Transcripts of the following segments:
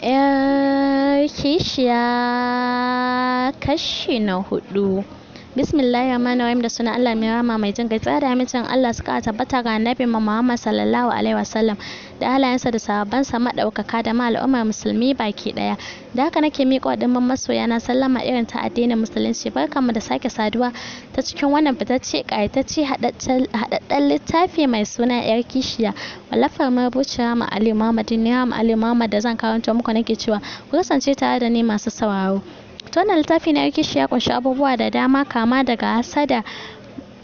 'Yar kishiya kashi na huɗu. Bismillahirrahmanirrahim, da sunan Allah mai rahama mai jin kai, tsada amincin Allah suka tabbata ga Annabi Muhammad sallallahu alaihi wasallam da halayensa da sahabbansa madaukaka da ma al'ummar musulmi baki daya. Da haka nake miƙa wa dimbin masoya na sallama irin ta addinin musulunci. Barkanmu da sake saduwa ta cikin wannan fitacce, ƙayatacce, haɗaɗɗen littafi mai suna 'Yar Kishiya, wallafar marubuciya Rahama Aliyu Muhammad. Ni Rahama Aliyu Muhammad da zan karanto muku nake cewa ku kasance tare da ni, masu sauraro. To, wannan littafi na 'Yar Kishiya ya ƙunshi abubuwa da dama, kama daga hasada,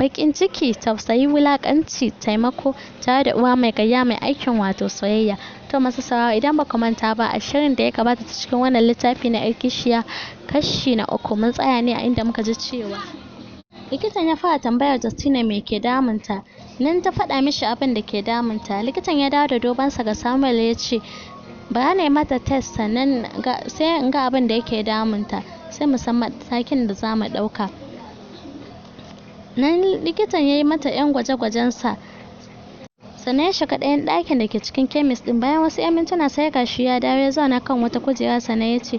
baƙin ciki, tausayi, wulaƙanci, taimako, tare da uwa mai gayya mai aikin, wato soyayya. To, masu sauraro, idan ba ku manta ba, a shirin da ya gabata ta cikin wannan littafi na 'Yar Kishiya kashi na uku, mun tsaya ne a inda muka ji cewa likitan ya fara tambayar Justina me ke damunta. Nan ta faɗa mishi abin da ke damunta. Likitan ya dawo da dubansa ga Samuel ya ce, "Bara na yi mata test, sannan sai in ga abin da yake damunta, sai mu san matakin da za mu ɗauka." Nan likitan ya yi mata 'yan gwaje-gwajensa, sannan ya shiga ɗayan ɗakin da ke cikin kemis ɗin. Bayan wasu 'yan mintuna sai gashi ya dawo, ya zauna kan wata kujera, sannan ya ce,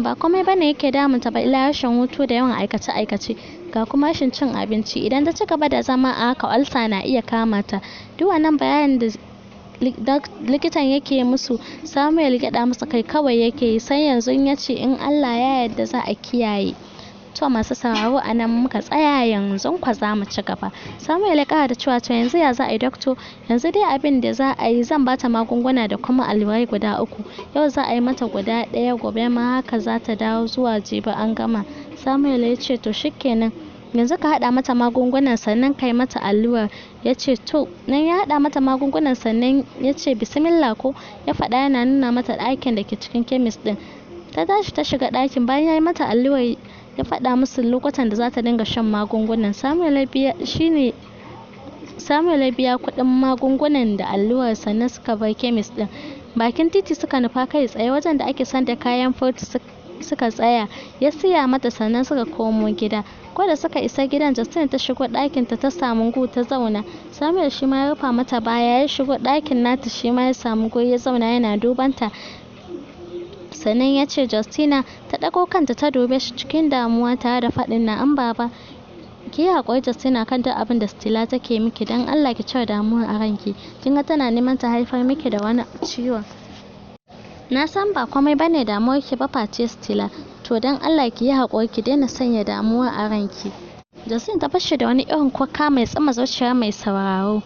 ba komai bane yake damunta ba illa rashin hutu da yawan aikace-aikace, ga kuma rashin cin abinci. Idan ta ci gaba da zama a haka, ulcer na iya kama ta. Duk wannan bayanin da likitan yake musu, Samuel gyaɗa masa kai kawai yake yi, sai yanzu ya ce in Allah ya yarda za a kiyaye. To, masu sauraro, a nan muka tsaya, yanzu kwa za mu ci gaba. Samuel ya kara da cewa, "To, yanzu ya za a yi, doctor?" "Yanzu dai abin da za a yi, zan bata magunguna da kuma allurai guda uku. Yau za a yi mata guda ɗaya, gobe ma haka, za ta dawo zuwa jibi an gama." Samuel ya ce, "To, shikenan, yanzu ka haɗa mata magungunan sannan ka yi mata allurar." Ya ce, "To." Nan ya haɗa mata magungunan, sannan ya ce, "Bismillah ko," ya faɗa yana nuna mata ɗakin da ke cikin kemis ɗin. Ta tashi ta shiga ɗakin. Bayan ya yi mata allurar, ya faɗa musu lokutan da za ta dinga shan magungunan. Samuel ya shine Samuel ya biya kuɗin magungunan da allurar, sannan suka bar kemis ɗin. Bakin titi suka nufa kai tsaye, wajen da ake sayar da kayan fruit suka tsaya, ya siya mata, sannan suka komo gida. Ko da suka isa gidan, Justina ta shigo ɗakinta ta samu gu ta zauna. Samuel shi ma ya rufa mata baya ya shigo ɗakin nata, shi ma ya samu guri ya zauna yana duban ta. Sannan ya ce, "Justina." Ta ɗago kanta ta dube shi cikin damuwa tare da faɗin, "Na'am, baba." "Ki yi haƙuri, Justina, kan duk abin da Stella take miki. Don Allah ki cire damuwa a ranki. Kin ga tana neman ta haifar miki da wani ciwon. Na san ba komai bane damuwarki ba face Stella. To, don Allah ki yi haƙuri, ki daina sanya damuwa a ranki." Justina ta fashe da wani irin kuka mai tsuma zuciyar mai sauraro.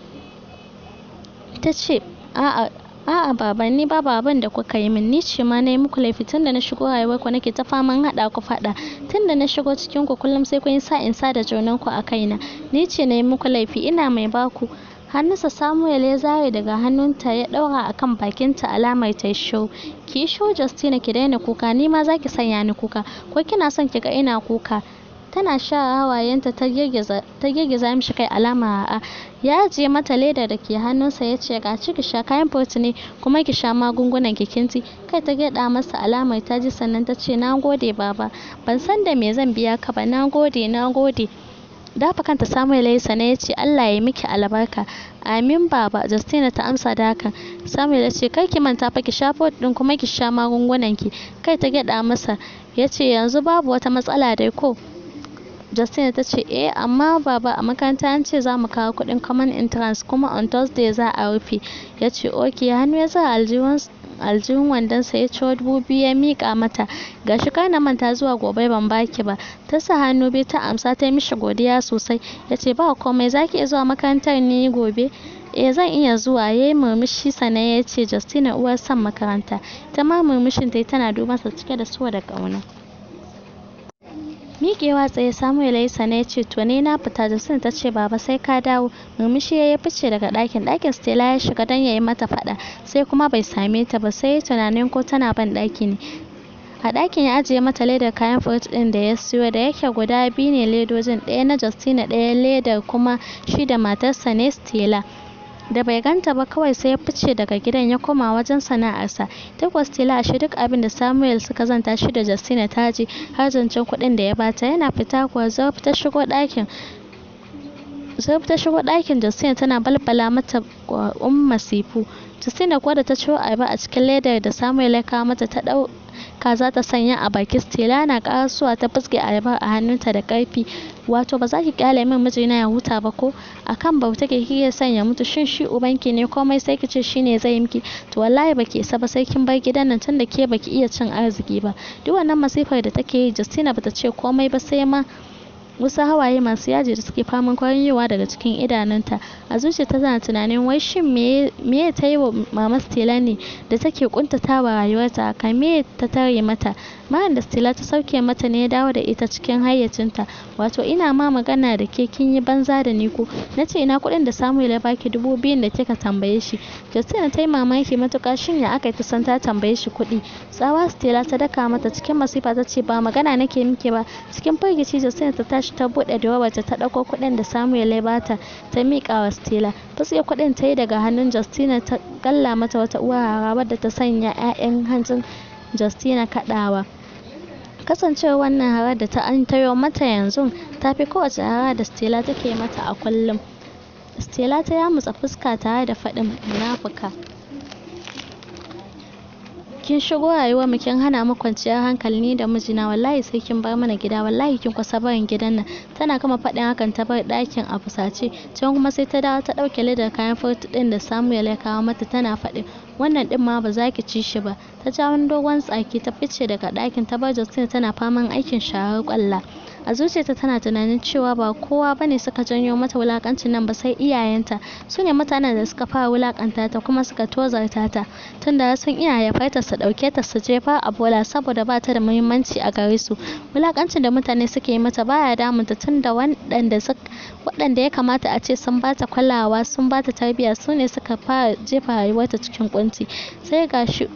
Ta ce, "A'a, a'a baba, ni babu abin da kuka yi min. Ni ce ma na yi muku laifi. Tunda na shigo rayuwarku nake ta faman haɗa ku faɗa. Tunda na shigo cikin ku, kullum sai kun yi sa'insa da junanku a kaina. Ni ce na yi muku laifi. Ina mai baku." Hannunsa Samuel ya zare daga hannunta ya ɗaura a kan bakinta alamar ta yi shiru. "Ki yi shiru, Justina, ki daina kuka. Ni ma za ki sanya ni kuka. Ko kina son ki ga ina kuka?" Tana share hawayenta ta girgiza mishi kai alama a'a. Ya ajiye mata ledar da ke hannunsa ya ce, "Ga shi, ki sha kayan fruit ne, kuma ki sha magungunan ki, kin ji?" Kai ta gyaɗa masa alamar ta ji, sannan ta ce, "Na gode, baba. Ban san da me zan biya ka ba. Na gode, na gode." Dafa kanta Samuel ya yi, sannan ya ce, "Allah ya miki albarka." "Amin, baba," Justina ta amsa da hakan. Samuel ya ce, "Kar ki manta fa, ki sha fruit din kuma ki sha magungunan ki." Kai ta gyaɗa masa. Ya ce, "Yanzu babu wata matsala dai ko?" Justina ta ce, "Eh, amma baba, a makaranta an ce za mu kawo kuɗin common entrance, kuma on Thursday za a rufe." Ya ce, "Okay." Hannu ya sa aljihun wandonsa ya ciro 2000 ya miƙa mata. "Gashi, kar na manta zuwa gobe ban baki ba." Ta sa hannu biyu ta amsa, ta yi mishi godiya sosai. Ya ce, "Ba komai. Za ki iya zuwa makarantar ne gobe?" "Eh, zan iya zuwa." Ya yi murmushi, sannan ya ce, "Justina uwar son makaranta." Ita ma murmushin ta yi tana duban sa cike da so da ƙauna. Miƙewa tsaye Samuel ya yi, sannan ya ce, "To, ni na fita." Justina ta ce, "Baba, sai ka dawo." Murmushi ya fice daga ɗakin. Ɗakin Stella ya shiga don ya yi mata faɗa, sai kuma bai same ta ba, sai ya tunanin ko tana ban ɗaki ne. A ɗakin ya ajiye mata ledar kayan fruit ɗin da ya siyo. Da yake guda biyu ne ledojin, ɗaya na Justina, ɗaya ledar kuma shi da matarsa ne Stella. Da bai ganta ba kawai sai ya fice daga gidan ya koma wajen sana'arsa. Ita kuwa Stella, ashe duk abin da Samuel suka zanta shi da Justina ta ji, har zancen kuɗin da ya bata. Yana fita kuwa zarf ta shigo ɗakin. Zurf ta shigo ɗakin Justina tana balbala mata ƙwa'un masifu. Justina kuwa da ta ciro ayaba a cikin ledar da Samuel ya kawo mata, ta ɗauka za ta sanya a baki, Stella na ƙarasowa ta fizge ayabar a hannunta da ƙarfi. "Wato ba za ki ƙyale min mijina ya huta ba ko? A kan bauta ke kike son ya mutu? Shin shi ubanki ne? Komai sai ki ce shi ne zai miki? To wallahi baki isa ba, sai kin bar gidan nan, tunda ke baki iya cin arziki ba." Duk wannan masifar da take yi, Justina bata ce komai ba, sai ma wasu hawaye masu yaji da suke faman kwaranyowa daga cikin idanunta. A zuciyarta tana tunanin wai shin meye ta yi wa Mama Stella ne da take ƙuntatawa rayuwarta haka? Meye ta tare mata? Marin da Stella ta sauke mata ne ya dawo da ita cikin hayyacinta. "Wato ina ma magana da ke kin yi banza da ni ko? Na ce ina kuɗin da Samuel ya baki, 2000 da kika tambaye shi?" Justina ta yi mamaki matuƙa, shin ya aka yi ta san ta tambaye shi kuɗi? Tsawa Stella ta daka mata, cikin masifa ta ce, "Ba magana nake miki ba." Cikin firgici Justina ta tashi ta buɗe drawer ta ɗauko kuɗin da Samuel ya bata ta miƙa wa Stella. Fizge kuɗin ta yi daga hannun Justina ta galla mata wata uwar harara wadda ta sanya 'ya'yan hanjin Justina kaɗawa. Kasancewar wannan harar da ta antayo mata yanzu ta fi kowace harara da Stella take mata a kullum. Stella ta yamutsa fuska tare da faɗin, "Munafuka. Kin shigo rayuwar mu kin hana mu kwanciyar hankali ni da mijina. Wallahi sai kin bar mana gida. Wallahi kin kusa barin gidan nan." Tana gama faɗin hakan ta bar ɗakin a fusace. Can kuma sai ta dawo ta ɗauke ledar kayan fruit ɗin da Samuel ya kawo mata tana faɗin, "Wannan ɗin ma ba za ki ci shi ba." Ta ja wani dogon tsaki ta fice daga ɗakin ta bar Justina tana faman aikin sharar ƙwalla. A zuciyarta tana tunanin cewa ba kowa bane suka janyo mata wulakancin nan ba sai iyayenta. Su ne mutanen da suka fara wulakanta ta kuma suka tozarta ta. Tunda sun iya haifarta su ɗauke ta su jefar a bola saboda ba ta da muhimmanci a gare su. Wulakancin da mutane suke yi mata baya damunta, tunda waɗanda ya kamata a ce sun bata kulawa, sun bata tarbiyya, su ne suka fara jefa rayuwarta cikin ƙunci. Sai gashi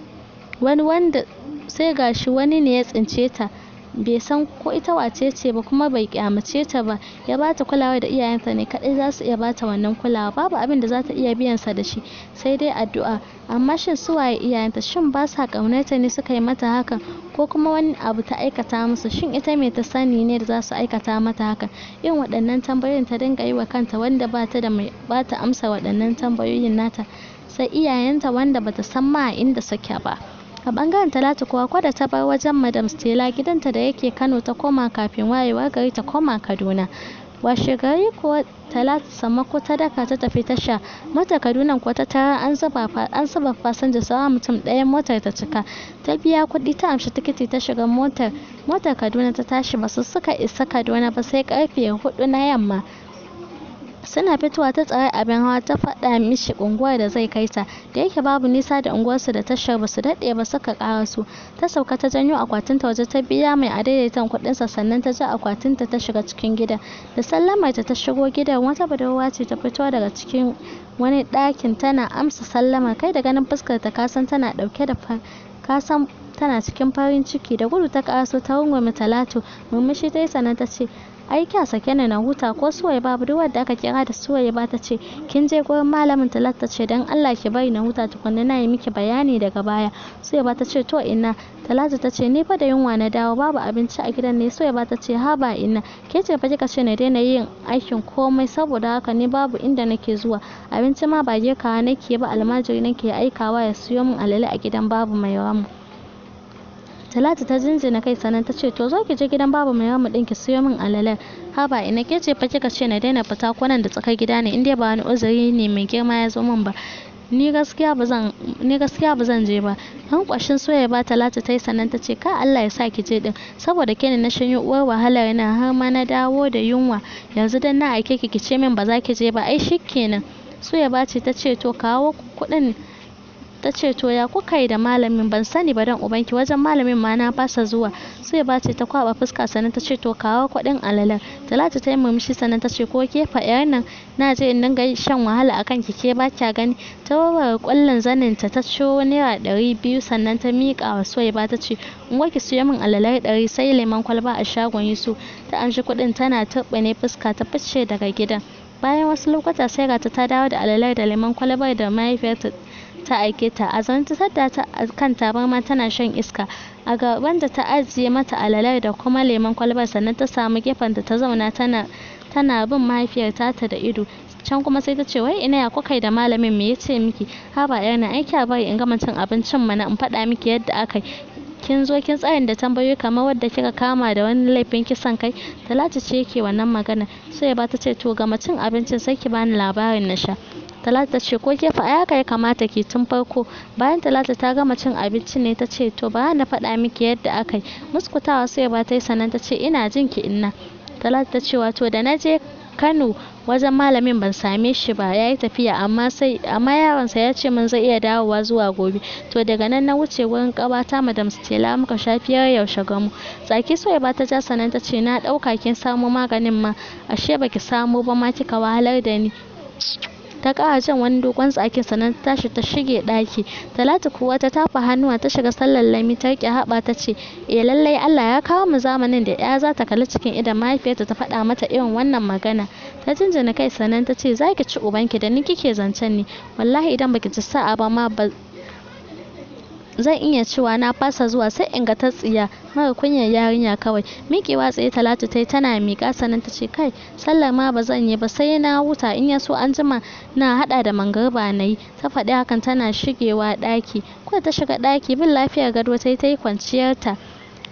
wani wanda sai gashi wani ne ya tsince ta, bai san ko ita wace ce ba kuma bai kyamace ta ba, ya bata kulawar da iyayenta ne kaɗai za su iya bata wannan kulawa. Babu abin da za ta iya biyan sa da shi sai dai addu'a. Amma shin su waye iyayenta? Shin ba sa ƙaunarta ne suka yi mata hakan, ko kuma wani abu ta aikata musu? Shin ita me ta sani ne da za su aikata mata hakan? Irin waɗannan tambayoyin ta dinga yi wa kanta, wanda ba ta da mai bata amsa waɗannan tambayoyin nata sai iyayenta, wanda bata san ma a inda suke ba. A ɓangaren Talatu kuwa, ko da ta bar wajen Madam Stella gidanta da yake Kano ta koma kafin wayewar gari ta koma Kaduna. Washe gari kuwa Talatu sammako ta daka ta tafi tasha. Motar Kaduna kuwa ta tarar an zuba fasinja, saura mutum ɗaya motar ta cika. Ta biya kuɗi ta amshi tikiti ta shiga motar. Motar Kaduna ta tashi, basu suka isa Kaduna ba sai karfe 4 na yamma. Suna fitowa ta tsari abin hawa ta faɗa mishi unguwar da zai kai ta. Da yake babu nisa da unguwarsu da tashar, basu daɗe ba suka ƙaraso. Ta sauka ta janyo akwatinta waje ta biya mai adaidaitan kuɗinsa, sannan ta ja akwatinta ta shiga cikin gidan. Da sallamarta ta shigo gidan, wata budurwa ce ta fito daga cikin wani ɗakin tana amsa sallamar. Kai da ganin fuskar ta kasan tana ɗauke da kasan tana cikin farin ciki. Da gudu ta ƙaraso ta rungume Talatu. Murmushi ta yi sannan ta ce, "Ai kya sake ni na huta ko Suwaiba?" Budurwar da aka kira da Suwaiba ta ce, "Kin je gurin malamin?" Talatu ta ce, "Dan Allah ki bari na huta tukunna, na yi miki bayani daga baya." Suwaiba ta ce, "To inna." Talatu ta ce, "Ni fa da yunwa na dawo, babu abinci a gidan ne." Suwaiba ta ce, "Haba inna, ke ce fa kika ce na daina yin aikin komai, saboda haka ni babu inda nake zuwa. Abinci ma ba girkawa nake ba, almajiri nake aikawa ya siyo min alale a gidan Babu Mai Ramu." Talatu ta jinjina kai sannan ta ce, "To zo ki je gidan Babu Mai Ramu ɗin ki siyo min alalen." "Haba inna, ke ce fa kika ce na daina fita ko nan da tsakar gida ne in dai ba wani uzuri ne mai girma ya zo min ba. Ni gaskiya ba zan je ba." Hankwashin Suwaiba Talatu ta yi sannan ta ce, "Ka Allah ya sa ki je din. Saboda ke ne na shanyo uwar wahalar nan har ma na dawo da yunwa. Yanzu dan na aike ki ki ce min ba za ki je ba, ai shikenan." Suwaiba ce ta ce, "To kawo kuɗin." Ta ce, "To ya kuka yi da malamin?" "Ban sani ba dan ubanki, wajen malamin ma na fasa zuwa." Suwaiba ce ta kwaba fuska sannan ta ce, "To kawo kuɗin alalen." Talatu ta yi murmushi sannan ta ce, "Ko ke fa yar nan, na je in dinga shan wahala akan ki, ke ba kya gani?" Ta warware kullin zaninta ta ciro ₦200 sannan ta miƙa wa Suwaiba ta ce, "Ungo, ki siyo min alalar 100 sai lemon kwalba a shagon Yusuf." Ta amshi kuɗin tana turɓune fuska ta fice daga gidan. Bayan wasu lokuta sai gata ta dawo da alalar da lemon kwalbar da mahaifiyarta ta aike ta. A zaune ta tadda ta a kan tabarma tana shan iska. A gabanta ta ajiye mata alalar da kuma lemon kwalbar, sannan ta samu gefenta ta zauna tana tana bin mahaifiyar tata da ido. Can kuma sai ta ce, wai ina ya kuka yi da malamin, me ya ce miki? Haba yar nan, ai kya bari in gama cin abincin mana in faɗa miki yadda aka yi. Kin zo kin tsayin da tambayoyi kamar wadda kika kama da wani laifin kisan kai. Talatu ce yake wannan magana. Suwaiba ta ce, to gama cin abincin sai ki bani labarin na sha. Talatu ta ce, ko ke fa, ai haka ya kamata ki tun farko. Bayan Talatu ta gama cin abincin ne ta ce, to bara na faɗa miki yadda aka yi. Muskutawa Suwaiba ta yi sannan ta ce, ina jin ki inna. Talatu ta ce, wato da na je Kano wajen malamin ban same shi ba, ya yi tafiya, amma sai amma yaronsa ya ce min zai iya dawowa zuwa gobe. To daga nan na wuce wurin ƙawata Madam Stella, muka sha firar yaushe gamo. Tsaki Suwaiba ta ja sannan ta ce, na ɗauka kin samo maganin ma, ashe baki samo ba ma kika wahalar da ni. Ta ƙara jan wani dogon tsakin sannan ta tashi ta shige ɗaki. Talatu kuwa ta tafa hannuwa ta shiga sallallami, ta riƙe haɓa ta ce, eh lallai Allah ya kawo mu zamanin da ƴa za ta kalli cikin idon mahaifiyarta ta faɗa mata irin wannan magana. Ta jinjina kai sannan ta ce, za ki ci ubanki, da ni kike zancen ne. Wallahi idan baki ci sa'a ba ma ba zan iya cewa na fasa zuwa, sai in ga ta tsiya mara kunyar yarinya kawai. Miƙewa tsaye Talatu ta yi tana miƙa sannan ta ce, kai sallar ma ba zan yi ba sai na huta, in ya so an jima na haɗa da mangariba na yi. Ta faɗi hakan tana shigewa ɗaki. Ko ta shiga ɗaki, bin lafiyar gado ta yi ta yi kwanciyarta.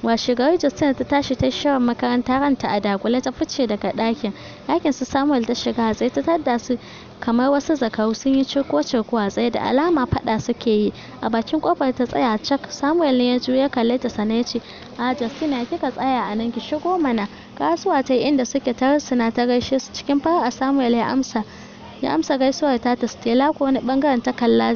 Washe gari Justina ta tashi ta shirin makaranta, ranta a dagule ta fice daga ɗakin. Ɗakin su Samuel ta shiga, a tsaye ta tadda su kamar wasu zakaru sun yi cirko-cirko a tsaye, da alama faɗa suke yi. A bakin ƙofar ta tsaya cak. Samuel ne ya juyo ya kalle ta sannan ya ce, a Justina, kika tsaya a nan, ki shigo mana. Kasuwa ta yi inda suke, ta rusuna ta gaishe su cikin fara'a. Samuel ya amsa gaisuwar tata. Stella ko wani bangaren ta kalla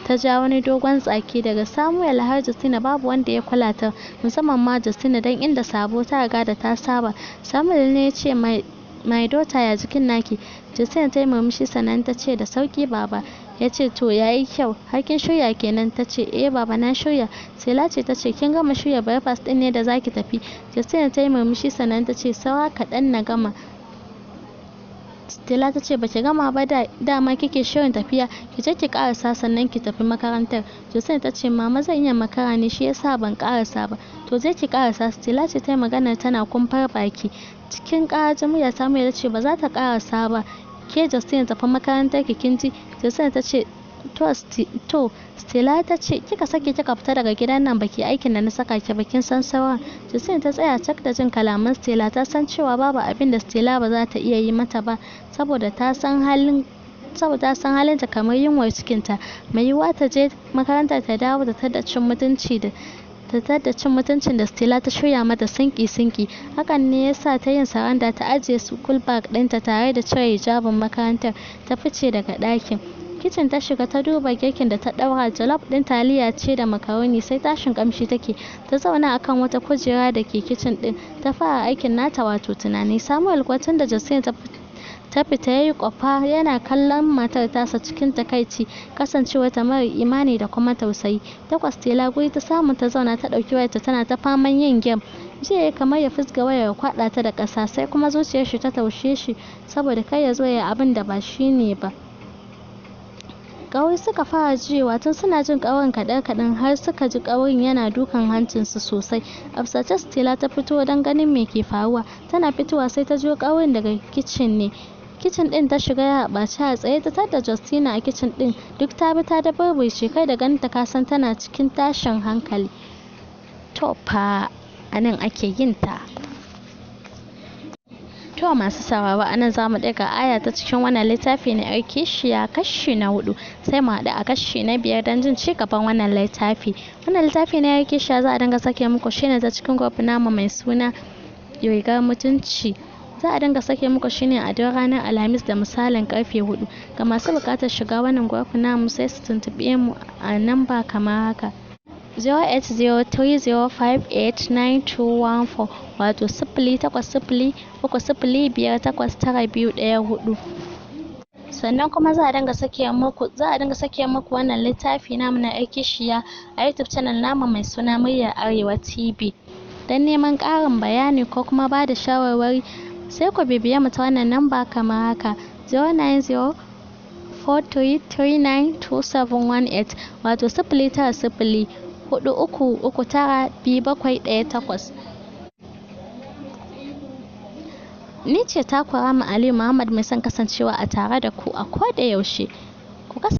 ta ja wani dogon tsaki. Daga Samuel har Justina babu wanda ya kula ta, musamman ma Justina, don inda sabo ta riga da ta saba. Samuel ne ya ce, My daughter, ya jikin naki?" Justina ta yi murmushi sannan ta ce, "Da sauki baba." Ya ce, "To yayi kyau, har kin shirya kenan?" Ta ce, "Eh baba, na shirya." Stella ce ta ce, "Kin gama shirya breakfast din ne da zaki tafi?" Justina ta yi murmushi sannan ta ce, "Saura kaɗan na gama." Stella ta ce, "Baki gama ba da dama kike shirin tafiya? Ki je ki karasa sannan ki tafi makarantar." Justina ta ce, "Mama, zan iya makara ne, shi yasa ban karasa ba." "To je ki karasa." Stella ce ta yi maganar tana kumfar baki. Cikin ƙarajin murya Samuel ya ce, "Ba za ta karasa ba. Ke Justina, tafi makarantar ki, kin ji?" Justina ta ce, "To." To Stella ta ce, "Kika sake kika fita daga gidan nan baki aikin da na saka ki ba, kin san sauran." Justina ta tsaya cak da jin kalaman Stella. Ta san cewa babu abin da Stella ba za ta iya yi mata ba, saboda ta san halinta kamar yunwar cikinta. Mai yiwuwa ta je makarantar ta dawo da tada cin mutunci da ta da cin mutuncin da Stella ta shirya mata sinki-sinki. Hakan ne ya sa ta yin saranda, ta ajiye school bag ɗinta tare da cire hijabin makarantar, ta fice daga ɗakin. Kicin ta shiga ta duba girkin da ta ɗaura. Jollof ɗin taliya ce da macaroni, sai tashin ƙamshi take. Ta zauna akan wata kujera da ke kicin ɗin ta fara aikin nata, wato tunani. Samuel kuwa tun da Justina ta fita ya yi kwafa yana kallon matar tasa cikin takaici, kasancewarta mara imani da kuma tausayi. Takwas Stella guri ta samu ta zauna, ta ɗauki wayarta tana ta faman yin game. Jiya ya kamar ya fizge wayar ya kwaɗa ta da ƙasa, sai kuma zuciyar shi ta taushe shi saboda kar ya zo ya yi abin da ba shi ne ba. Ƙauri suka fara jiyowa. Tun suna jin ƙaurin kaɗan-kaɗan har suka ji ƙaurin yana dukan hancinsu sosai. A fusace Stella ta fito don ganin me ke faruwa. Tana fitowa sai ta jiyo ƙaurin daga kicin ne. Kicin ɗin ta shiga a ɓace. A tsaye ta tadda Justina a kicin ɗin, duk ta bi ta daburburce, kai da ganinta ka san tana cikin tashin hankali. To fa, a nan ake yin ta. To masu sauraro, a nan za mu ɗaga aya ta cikin wannan littafi na 'Yar Kishiya kashi na huɗu. Sai mu haɗu a kashi na biyar don jin ci gaban wannan littafi. Wannan littafi na 'Yar Kishiya za a dinga sake muku shi ne ta cikin group namu mai suna Rigar Mutunci. Za a dinga sake muku shi ne a duk ranar Alhamis da misalin karfe 4. Ga masu buƙatar shiga wannan group namu, sai su tuntuɓe mu a namba kamar haka: 08030589214, wato 08030589214. Sannan kuma za a dinga sake muku wannan littafi namu na 'Yar Kishiya a YouTube channel namu mai suna Muryar Arewa TV. Don neman ƙarin bayani ko kuma ba da shawarwari, sai ku bibiye mu ta wannan namba kamar haka: 090 43392718, wato 09043392718. Ni ce taku Rahama Aliyu Muhammad, mai son kasancewa a tare da ku a koda yaushe.